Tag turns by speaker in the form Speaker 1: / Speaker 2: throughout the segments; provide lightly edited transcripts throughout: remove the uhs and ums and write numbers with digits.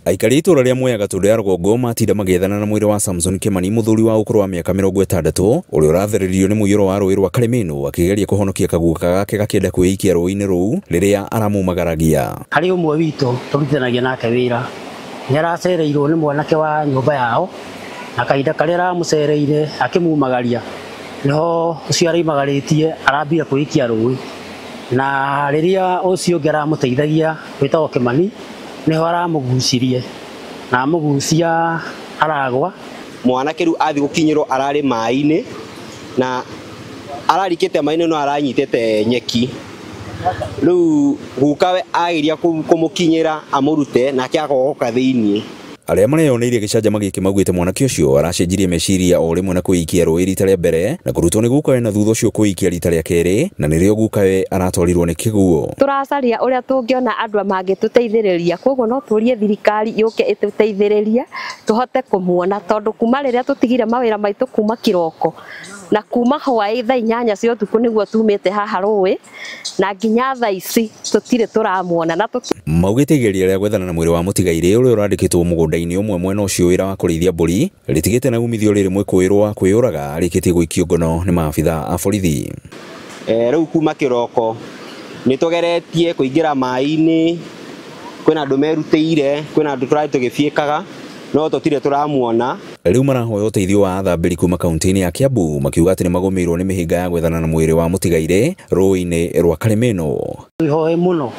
Speaker 1: Aikari itũra rĩa Mwea Gatũndũ ya rũgongo matinda magĩethana na mwĩrĩ wa Samson Kimani, mũthuri wa ũkũrũ wa mĩaka 60 ũrĩa ũrathereririo nĩ mũiyũro wa rũĩ rwa Karĩmĩnũ akĩgeria kũhonokia kaguka gake gakĩenda kwĩikia rũĩ-inĩ rũu rĩrĩa aramumagaragia.
Speaker 2: Harĩ ũmwe witũ tũrutithanagia nake wĩra nĩ aracereirwo nĩ mwanake wa nyũmba yao na kahinda karĩa aramũcereire akĩmumagaria niho ũcio araimagarĩtie arambia kwĩikia rũĩ na rĩrĩa ũcio ũngĩ aramũteithagia wĩtagwo Kimani niho aramũgucirie na amũgucia aragwa.
Speaker 3: Mwanake rĩu athi gũkinyĩrwo ararĩ maĩ-inĩ na ararikĩte maĩ-inĩ no aranyitĩte nyeki, rĩu gukawe ageria kũmũkinyĩra amũrute nake agogoka thĩiniĩ.
Speaker 1: Arĩa mareyoneire gĩcanjama gĩkĩ maugĩte mwanake ũcio aracenjirie meciria o rĩmwe na kwĩikia rũĩ rita rĩa mbere na kũrutwo nĩ gukawe na thutha ũcio kwĩikia rita rĩa kerĩ na nĩrĩo gukawe aratwarirwo nĩ kĩguũ.
Speaker 4: Tũracaria ũrĩa tũngĩona andũ mangĩtũteithĩrĩria, koguo no tũrie thirikari yũke ĩtũteithĩrĩrie tũhote kũmuona, tondũ kuma rĩrĩa tũtigire mawĩra maitũ kuma kĩroko na kuma hwaĩ thaa 8 cia ũtukũ nĩguo tumĩte haha rũĩ na nginya thaa ici tũtirĩ tũramuona. Na
Speaker 1: maugĩte igeria rĩa gwethana na mwĩrĩ wa mũtigairĩ ũrĩa ũrandĩkĩtwo mũgũnda-inĩ ũmwe mwena ũcio wĩra wa kũrĩithia mbũri rĩtigĩte na umithio rĩrĩ mwĩkũĩrwo wa kwĩyũraga arĩkĩtie gũikio ngono nĩ maabitha a borithi.
Speaker 3: Rĩu kuma kĩroko nĩ tũgeretie kũingĩra maĩ-inĩ, kwĩna andũ merutĩire, kwĩna andũ tũrarĩ tũgĩbiĩkaga no tũtirĩ tũramuona.
Speaker 1: Rĩu marahoya ũteithio wa athambĩri kuma kaunti-inĩ ya Kiambu makiuga atĩ nĩ magũmĩirwo nĩ mĩhĩnga ya gwethana na mwĩrĩ wa mũtigairĩ rũĩ-inĩ rwa Karĩmĩnũ.
Speaker 2: Ihoe mũno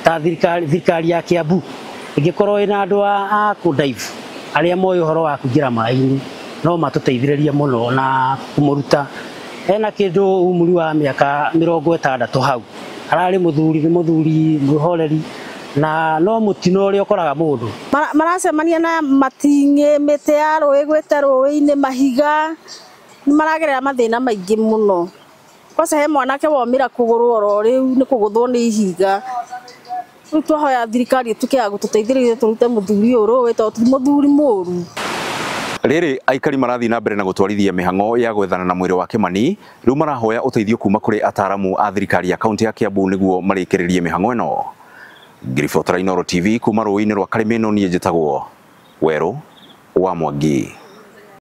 Speaker 2: ta thirikari ya Kiambu ĩngĩkorwo ĩna andũ a kũ-dive arĩa moĩ ũhoro wa kũingĩra maĩ-inĩ no matũteithĩrĩrie mũno na kũmũruta. Ena kĩndũ umri wa mĩaka 60 hau, ararĩ mũthuri, nĩ mũthuri mwĩhoreri na no mũtino ũrĩa ũkoraga mũndũ.
Speaker 5: Maracemania na mating'ĩ, mĩtĩ ya rũĩ gwĩte rũĩ-inĩ, mahiga, nĩ maragerera mathĩna maingĩ mũno. Kwanza he mwanake womĩra kũgũrũ oro rĩu nĩ kũgũthwo nĩ ihiga. Rĩu twahoya thirikari ĩtuĩke ya gũtũteithĩrĩria tũrute mũthuri ũyũ rũĩ tondũ ti mũthuri mũru.
Speaker 1: Rĩrĩ aikari marathiĩ na mbere na gũtwarithia mĩhang'o ya gwethana na mwĩrĩ wa Kimani, rĩu marahoya ũteithio kuma kũrĩ ataaramu a thirikari ya kaunti ya Kiambu nĩguo marĩkĩrĩrie mĩhang'o ĩno. Ngiribotera Inooro TV kuma rũĩ-inĩ rwa Karĩmĩnũ, niĩ njĩtagwo Werũ wa Mwangi.